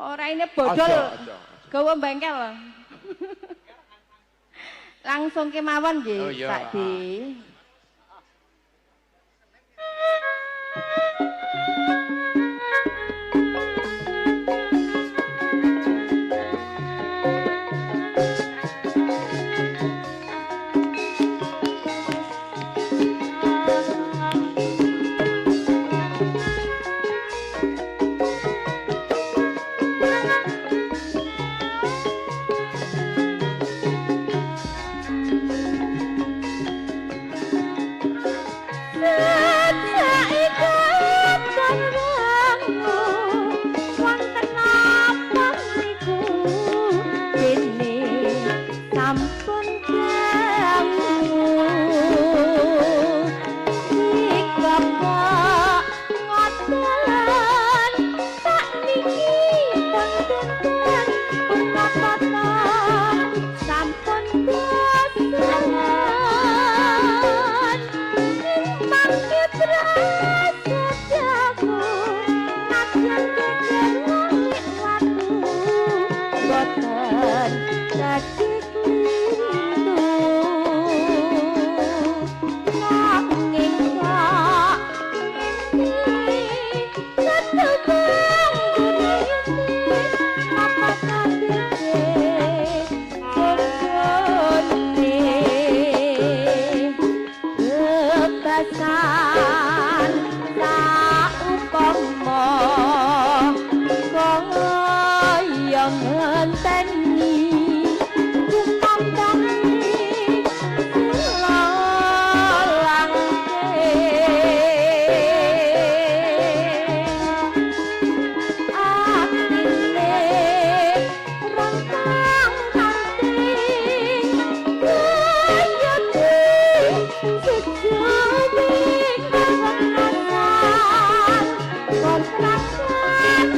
Ora, ini bodol. Aja, aja. Gawa bengkel. Langsung kemawon nggih, Oh, iya. Pak D. Sampun dangu Bapak ngoten, sakniki pun benten, Purwakarta sampun bosen. Mangke prasetyaku nadyan geger walik watu boten dadi klintu, nanging kok ngendi tetembang gurine napa kabeh bojone bebasan saupama kaya ngenteni kumandhange sila langke atine rontang kanting kaya sejuming kawenasan kontrakan.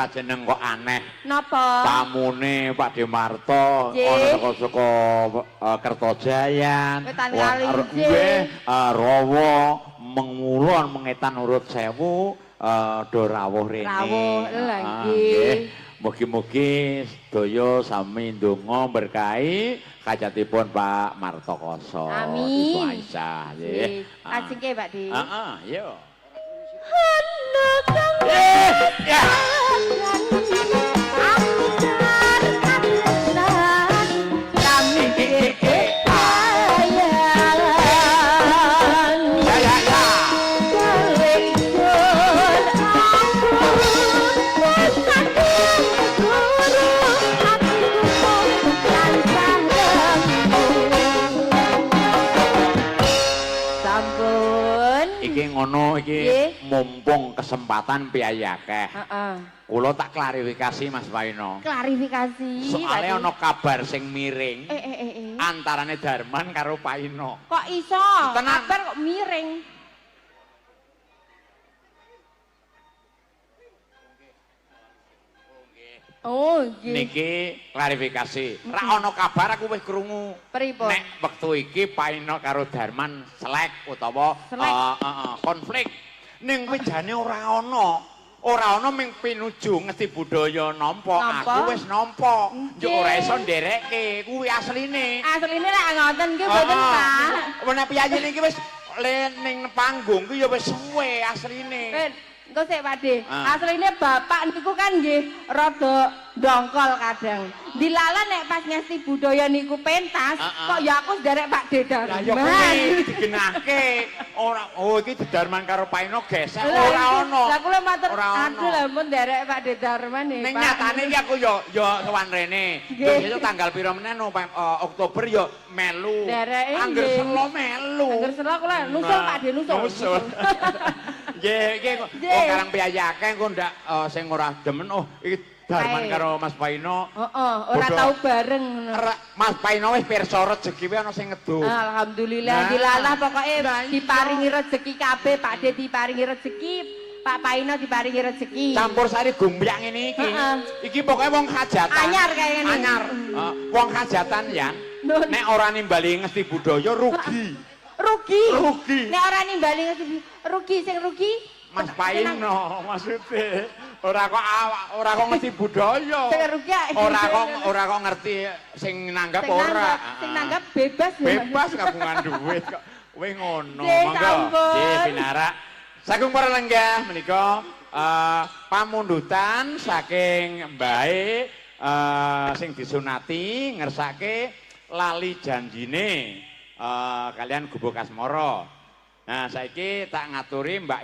Ora jeneng kok aneh. Napa? Tamune Pak Demarto ana saka-saka Kertojayan, Wetan Kali, nggih, Rawa, Mengulon, Mengetan Urut Sewu, do rawuh rene. Rawuh, lha Ah, nggih. Mugi-mugi sedaya sami ndonga berkahi hajatipun Pak Marto Koso. Amin. Ibu Aisyah, nggih. Nggih. Ajengke, Pak Di. Heeh, yo. Ana kang Ya. aku tenan kami bayan. Ya ya ya. Gawe ingsun aku wis kadung guru atiku mung tansah rembuh. Sampun. Iki ngono iki mumpung kesempatan piyayi akeh. Heeh. Kula tak klarifikasi, Mas Paino. Klarifikasi. Soalnya Pak Di. ana kabar sing miring Eh eh eh eh. antarane Darman karo Paino. Kok iso? Tenang. Kabar kok miring. Oh, nggih. Niki klarifikasi. Ra ana kabar, aku wis krungu. Pripun? Nek wektu iki Paino karo Darman selek utawa Selek. Konflik. Ning kuwi jane ora ana. Ora ana, ming pinuju Ngesti Budaya nampa, Nampa. aku wis nampa. Njuk ora iso nderekke, kuwi asline. Asline lek ngoten nggih mboten, Pak. Nek piyayi niki wis le ning panggung ki ya wis suwe asline. Ben, engko sik, Pak De. Ah. Asline bapak niku kan nggih rada dongkol kadang. Dilala nek pas Ngesti Budaya niku pentas, kok ya aku nderek Pak De Lah ya Darman. kuwi digenahke. Ora, oh, iki Darman karo Paino gesek Lah, ora ana. Lah kula matur Ora ana. aduh lah mun nderek Pak De Darman nih, Ning Pak. nyatane iki aku yo yo sowan rene. Nggih. Terus itu tanggal pira meneh no, Oktober yo melu. Ndereke Angger nggih. selo melu. Angger selo kula nusul, Pak De, nusul. Nusul. Nggih, iki kok oh karang piyayi akeh engko ndak sing ora demen, oh iki Darman Kae. karo Mas Paino. Heeh, ora tau bareng ngono. Mas Paino wis pirsa rejeki wae ana sing ngedum. Alhamdulillah Nah. dilalah pokoke Nah, iya. diparingi rezeki kabeh, Pak De diparingi rezeki, Pak Paino diparingi rezeki. Campur sari gumbyak ngene iki. Heeh. Iki pokoke wong hajatan. Anyar kaya ngene. Anyar. Heeh, wong hajatan ya. Nun. Nek ora nimbali Ngesti Budaya rugi. Rugi. Rugi. Nek ora nimbali Ngesti rugi, sing rugi Mas Paino maksudnya ora kok awak ora kok ngerti budaya. Sing rugi ya. Ora kok ngerti sing nanggap Sing ora. Sing nanggap bebas ya. Bebas kagungan duit kok. Kowe ngono. Nggih, Monggo. sampun. Nggih, pinarak. Sagung para lenggah menika pamundutan saking mbae sing disunati ngersake Lali Janjine kalian Gubuk Asmara. Nah, saiki tak ngaturi Mbak.